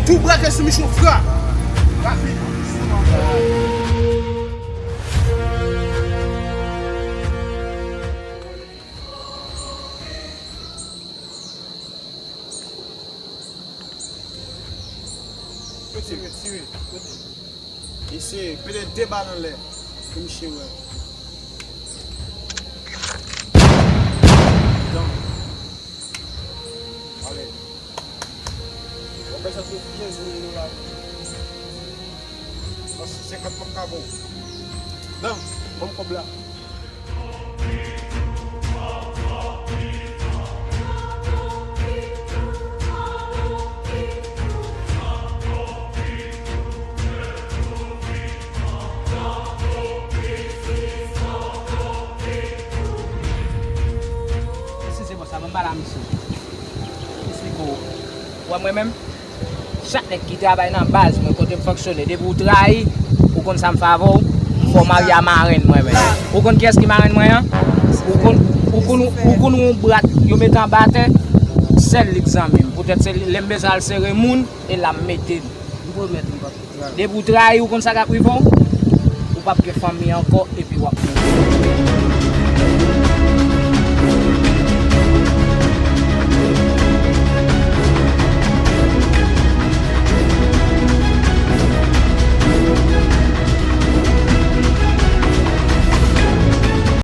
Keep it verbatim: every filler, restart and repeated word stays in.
Tou brake sou Michou, frè. Rapid. Tire, tire. Eseye pete de bal anlè pou misye wè. Donk, ale. Ou bezwen sou kenz mil dola. Nan senkant m ap ka ba w. Nan, ban m kòb la. Eskize bòs la, ban m pale a misye. Esplike w. Ou wè mwen menm? Chak nèg ki travay nan baz mwen, kote m fonksyone, depi w trayi, ou konn sa m fè avè w, fò w marye a marenn mwen menm. Ou konn kiyès ki marenn mwen an? Ou konn, ou konn, ou konn yon brat yo mete anba tè, sèl li k zanmi m. Poutèt se li, lè m bezwen al sere moun, e la m mete l. M pwomèt m p ap trayi. Depi w trayi, ou konn sa k ap rive w? Ou p ap gen fanmi ankò, epi w ap mouri.